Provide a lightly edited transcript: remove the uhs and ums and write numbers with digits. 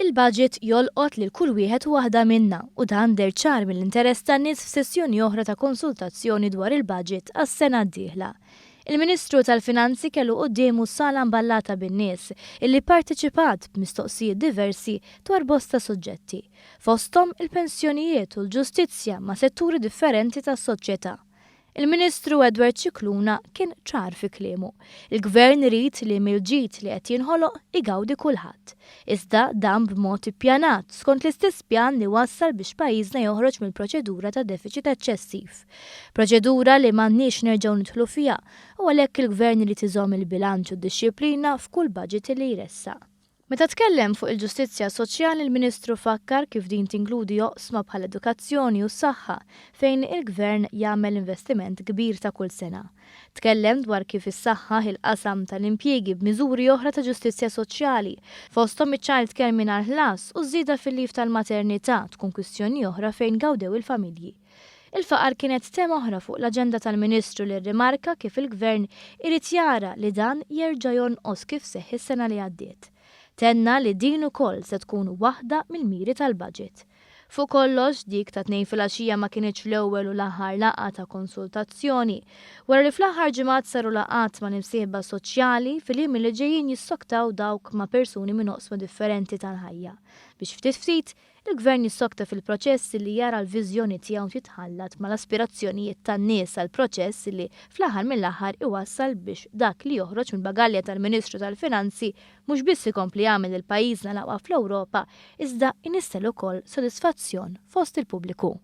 Il-budget jolqot lil kull wieħed u waħda minna u dan deher ċar mill-interess tan-nies f'sessjoni oħra ta' konsultazzjoni dwar il-budget għas-sena d-dieħla. Il-Ministru tal-Finanzi kellu quddiemu sala mballata bin-nies illi pparteċipat b'mistoqsijiet diversi dwar bosta suġġetti, fosthom il-pensjonijiet u l-ġustizzja ma' setturi differenti tas-soċjetà. Il-Ministru Edward Scicluna kien ċar fi kliemu. Il-Gvern irid li mill-ġid li qed jinħoloq igawdi kulħadd. Iżda dan b'mod ippjanat, skont l-istess pjan li wassal biex pajjiżna joħroġ mill-proċedura ta' defiċit eċċessiv. Proċedura li m'għandniex nerġgħu nidħlu fiha u għalhekk il-Gvern irid iżomm il-bilanċ u d-dixxiplina f'kull budget li jressaq. Meta tkellem fuq il-ġustizzja soċjali l-Ministru fakkar kif din tinkludi oqsma bħall-edukazzjoni u s-saħħa fejn il-Gvern jagħmel investiment kbir ta' kull sena. Tkellem dwar kif issaħħaħ il-qasam tal-impjiegi b'miżuri oħra ta' ġustizzja soċjali, fosthom iċ-child care mingħajr ħlas u ż-żieda fil-leave tal-maternità tkun kwistjoni oħra fejn gawdew il-familji. Il-faqar kienet tema oħra fuq l-aġenda tal-Ministru li rrimarka kif il-Gvern irid jara li dan jerġa' jonqos kif seħħ is-sena li għaddiet. Tenna li din ukoll se tkun waħda mill-miri tal-budget. Fuq kollox, dik tat-Tnejn filgħaxija ma kinitx l-ewwel u l-aħħar laqgħa ta' konsultazzjoni. Wara li fl-aħħar ġimgħat saru laqgħat mal-imsieħba soċjali, fil-jiem li ġejjin jissoktaw dawk ma' persuni minn oqsma differenti tal-ħajja biex ftit ftit Il-Gvern jissokta fil-proċess li jara l-viżjoni tiegħu titħallat mal-aspirazzjonijiet tan-nies għal proċess li fl-aħħar mill-aħħar iwassal biex dak li joħroġ mill-bagalja tal-Ministru tal-Finanzi mhux biss ikompli jagħmel lil pajjiżna l-aqwa fl-Ewropa iżda jnissel ukoll sodisfazzjon fost il-pubbliku.